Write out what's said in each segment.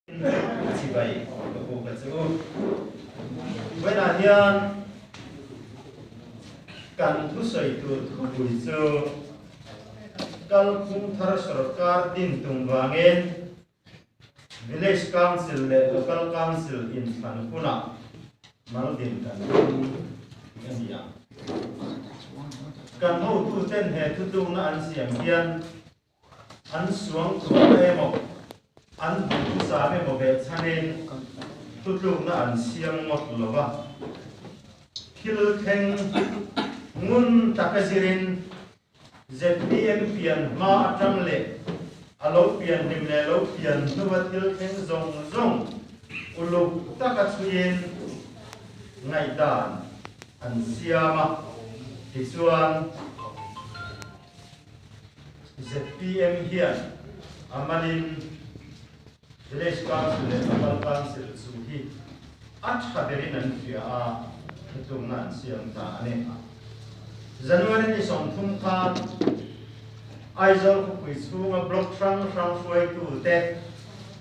Chibai ka buk a che u. Vawiinah hian kan thusawi tur thupui chu Kalphung thar sorkar din tum vangin Village Council leh Local Council inthlan hunah mal din kan tum tih a ni ang. Kan hotuten he thutlukna an siam hian An suang tuah emaw, an duhthusam emaw beh chhanin thutlukna an siam ngawt lo va. Thil thleng ngun taka zirin zpm pian hma atang leh a lo pian hlim leh lo pian hnua thil thleng zawng zawng uluk taka chhuiin ngaihdan an siam a, tichuan, Zpm hian a malin Village Council leh Local Council chu hi a tha berin an hria a, thutlukna an siam ta a ni. January ni 30 khan Aizawl khawpui chhunga block hrang hrang hruaitute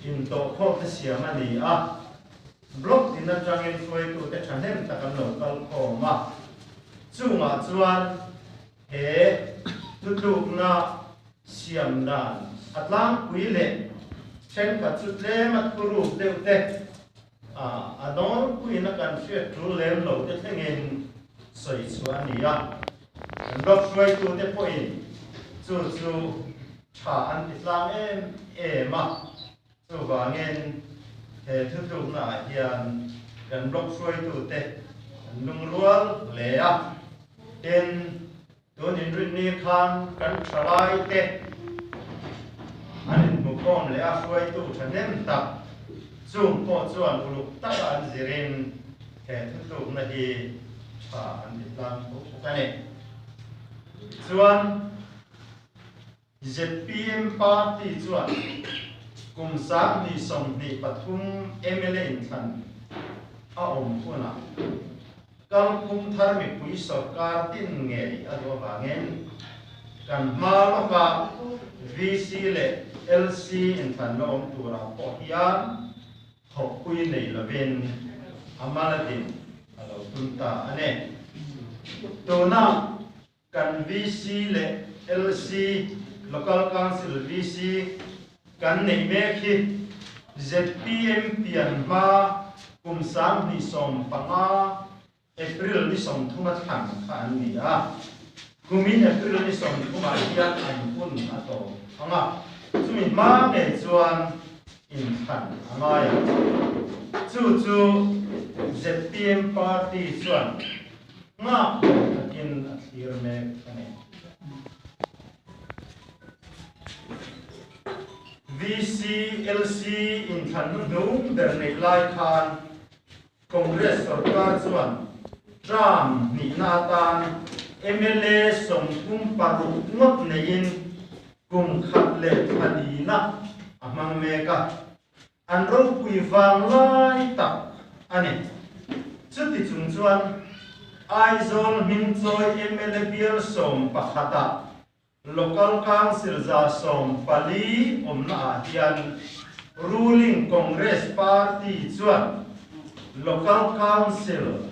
intawhkhawmte siam a ni a, block tin atangin hruaitute thahnem tak an lo kal khawm a, chungah chuan He thutlukna siam dan a tlangpui leh thenkhat chu tlem a thuruk deuh te, a nawlpuiin a kan hriat tul lem lo te thlengin sawi chhuah a ni a. Kan block hruaitute pawhin chu chu tha an ti tlang em em a, chuvangin he thutluknaah hian kan block hruaitute an lungrual hle a. Tin, tun inrinni khan kan thalaite an inhmukhawm leh a hruaitu thahnem tak chung pawh chuan uluk taka an zirin he thutlukna hi tha an ti tlang tho bawk a ni. Chuan zpm party chuan kum 2023 mla inthlan a awm hunah Kalphung thar mipui sorkar din ngei a duh avangin kan hma lawka VC leh LC inthlanna awm turah pawh hian thawkpui nei lovin a mal a din a lo tum ta a ni. Tuna kan VC leh LC, Local Council VC, kan neih mek hi zpm pian hma kum 2015 April ni 30 a thlan kha an ni a. Kumin April ni 30 ah hian an hun a tawp ang a, chumi hma ngei chuan inthlan a ngai ang. Chu chu zpm party chuan nghak lo takin a thlir mek a ni. VCLC inthlan hnuhnung ber neih lai khan Congress sorkar chuan term hnihna atan mla 36 ngawt neiin kum khat leh thla lina a hmang mek a. An ropui vang lai tak a ni. Chuti chung chuan Aizawl hmingchawi mla bial 11 ah Local Council 140 awmna ah hian ruling Congress Party chuan Local Council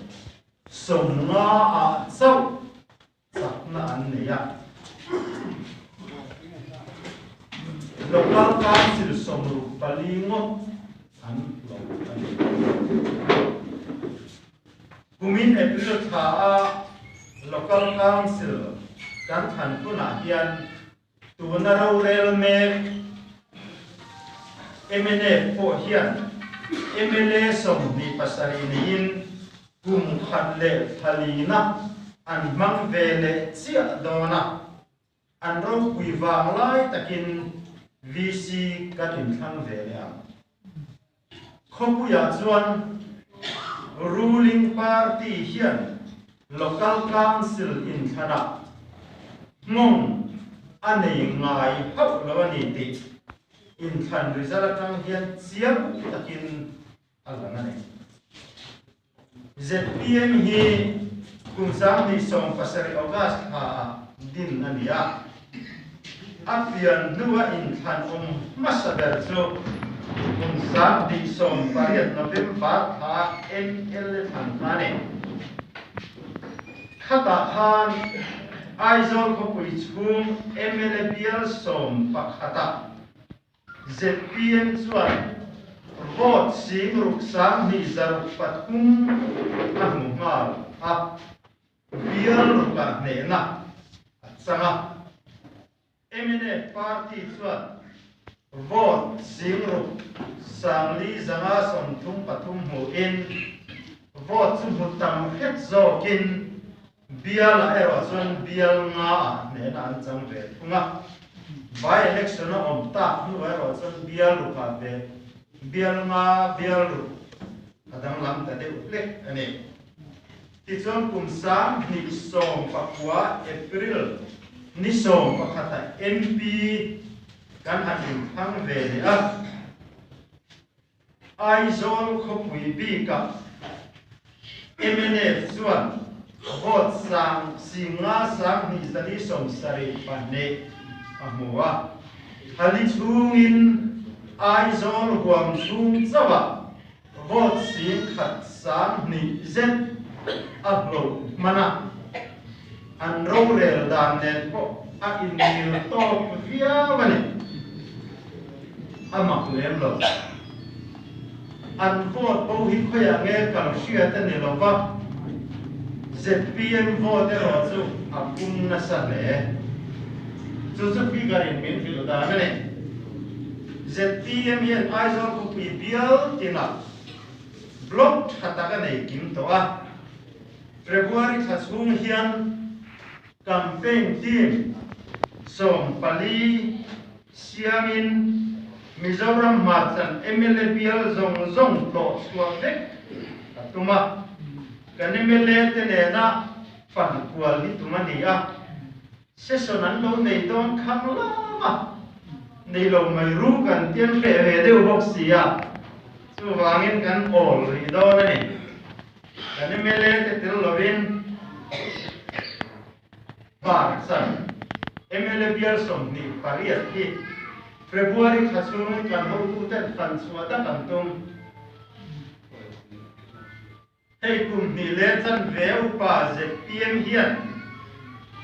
50 ah chauh chakna an nei a. Local Council 64 ngawt an lo a ni. Kumin April thla a Local Council kan thlan hunah hian tuna rorel mek mnf pawh hian mla 27 neiin kum khat leh thla lina an hmang ve leh chiah dawn a, an ropui vang lai takin VC kan inthlang ve leh ang. Khawpuiah chuan ruling party hian Local Council inthlanah nghawng a nei ngai hauh lo a ni tih inthlan result atang hian chiang takin a lang a ni. Zpm hi kum 2017 August thla ah din a ni a, a pian hnua inthlan awm hmasa ber chu Kum 2018 November thla mla thlan kha a ni. Khatah khan Aizawl khawpui chhung mla bial 11-ah zpm chuan vote 6203 a hmu nghal a, bial rukah hnehna a chang a. Mnf party chuan vote 6533 hmuhin vote chu hmu tam hret zawkin bialah erawh chuan bial nga ah hnehna an chang ve thung a. By election a awm tak hnuah erawh chuan bial rukah ve bial nga bial ruk a danglam ta deuh hlek a ni. Tichuan kum 2019 April ni 11 ah MP kan han inthlang ve leh a, Aizawl khawpui bikah mnf chuan vote 54,272 a hmu a, thali chhungin Aizawl huam chhung chauhah Vote 1,2 zet a hlawh hman a, an rorel dan nen pawh a inmil tawk viau a ni. A mak lem lo. An vote bo hi khawiah nge kal hriat a ni lo va, zpm vote erawh chu a pum nasa hle. Chu chu figure in min hrilh dan a ni. Zpm hian Aizawl khawpui bial tinah block tha tak a nei kim tawh a, February thla chhung hian campaign team 14 siamin Mizoram hmarchan mla bial zawng zawng tlawh chhuah vek a tum a, kan mla te nena fan kual hi tum a ni a. Session an lo nei dawn khang lam a, nei lo mai ru kan tian hreh ve deuh bawk si a, chuvangin kan awl rih dawn a ni. Kan mla te tel lovin Hmar chan mla bial 28 hi February thla chhungin kan hotuten fan chhuah dak an tum. Hei kum hnih leh chanve upa zpm hian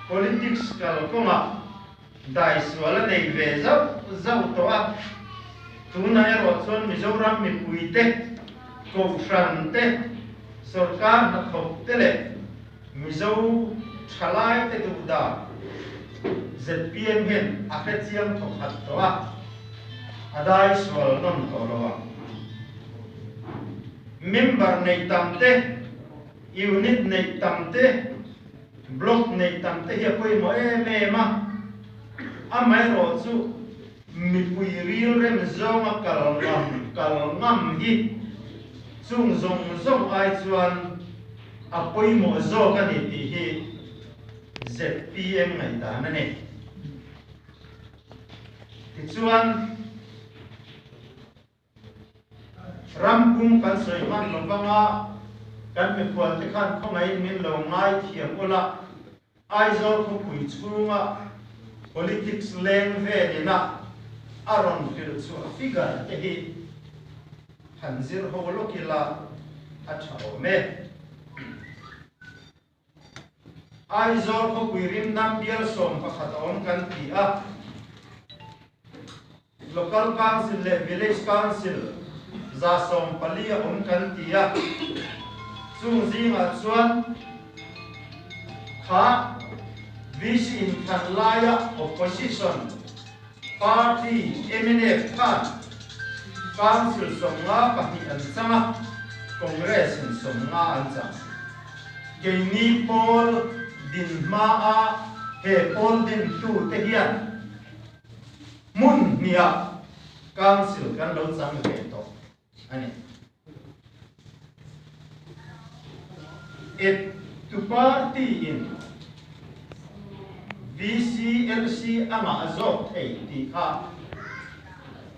politics kalkawngah daisual a nei ve zauh zauh tawh a, tunah erawh chuan Mizoram mipuite, Kohhran te, sorkar hnathawk te leh Mizo thalaite duhdan zpm hian a hrechiang thawkhat tawh a, a daisual nawn tawh lo ang. Member neih tam te, unit neih tam te, block neih tam te hi a pawimawh em em a. Amaherawh chu mipui rilrem zawnga kal ngam kal ngam hi chung zawng zawng ai chuan a pawimawh zawk a ni tih hi zpm ngaihdan a ni. Tichuan. Ram pum kan sawi hman lo vanga kan mikhual te khan khawngaihin min lo ngai thiam ula, Aizawl khawpui chhunga politics leng velina a rawn hrilh chhuah figure te hi han zir ho lawk ila a tha awm e. Aizawl khawpui rimnam bial 11 a awm kan ti a. Local Council leh Village Council 140 a awm kan ti a, chung zingah chuan kha VC inthlan laia Opposition Party mnf khan Council 54 an chang a, Congress in 50 an chang. Keini pawl din hmaa he pawl dintute hian Hmun hniah Council kan lo chang ve tawh a ni. Ep tu party in VCLC a ngah zawk thei tih kha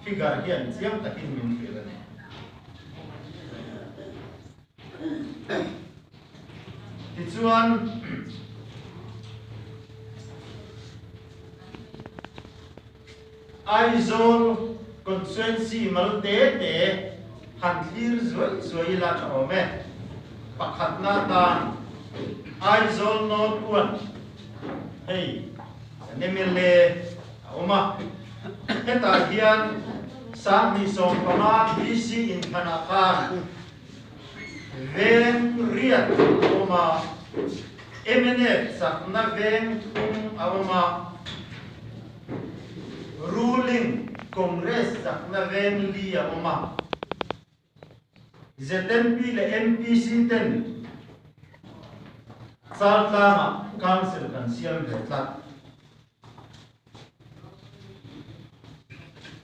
figure hian chiang takin min hrilh a ni. Tichuan, Aizawl. Constituency mal te te han thlir zuai zuai ila tha awm e. Pakhatna atan Aizawl North One hei kan mla a awm a, hetah hian 2015 VC inthlanah khan veng riat a awm a, mnf chakna veng thum a awm a, Ruling Congress chakna veng li a awm a, ZMP leh MPC ten Chaltlangah Council kan siam ve tlat.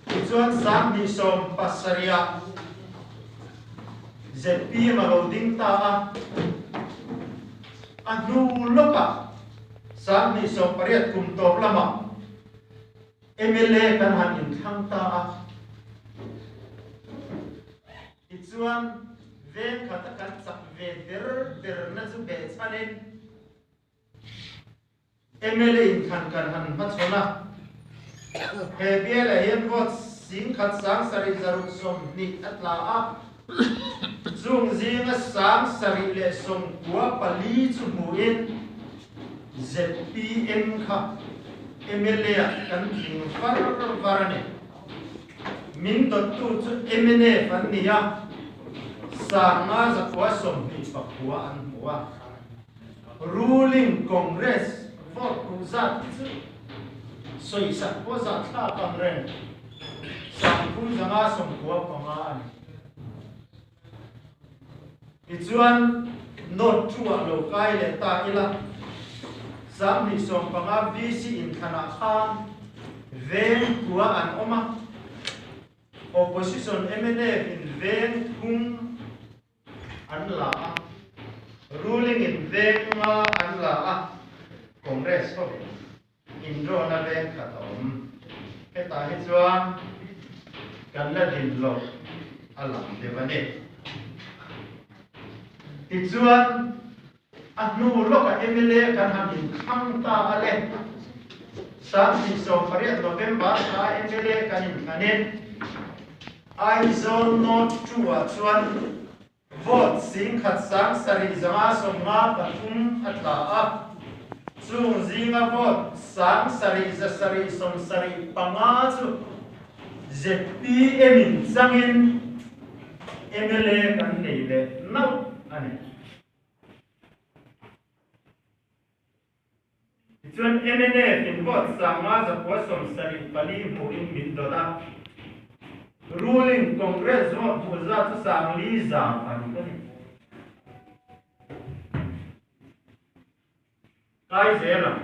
Tichuan 2017 ah zpm a lo ding ta a, a hnu lawkah 2018 kum tawp lamah mla kan han inthlang ta a. Tichuan veng khata kan chak ve der derna chu behchhanin Mla inthlan kan han hmachhawn a, he bialah hian vote 10,000 720 a tla a, chung zinga 794 chu hmuhin zpm kha mla ah kan tling var var a ni. Min dawttu chu mnf an ni a, 5,929 an hmu a. Ruling Congress vote hmuh zat hi chu sawisak pawh zah thlak ang reng 3595 a ni. Tichuan note two ah lo kai leh ta ila, 2015 VC inthlanah khan veng kua an awm a, Opposition mnf in veng thum an la a, ruling in veng nga an la a, Congress ho in rawna veng khat a awm. Hetah hi chuan kan la din loh a lang deuh a ni. Tichuan a hnu lawkah mla kan han inthlang ta a le. 2018 November thla mla kan inthlanin Aizawl North 2 ah chuan vote 10,753 a tla a, chung zinga vote 7,775 chu zpm in changin mla kan nei leh nauh a ni. Tichuan mnf in vote 5,974 hmuhin min dawt a, ruling Congress vote hmuh zat chu 4,100 a ni. Kai zel ang.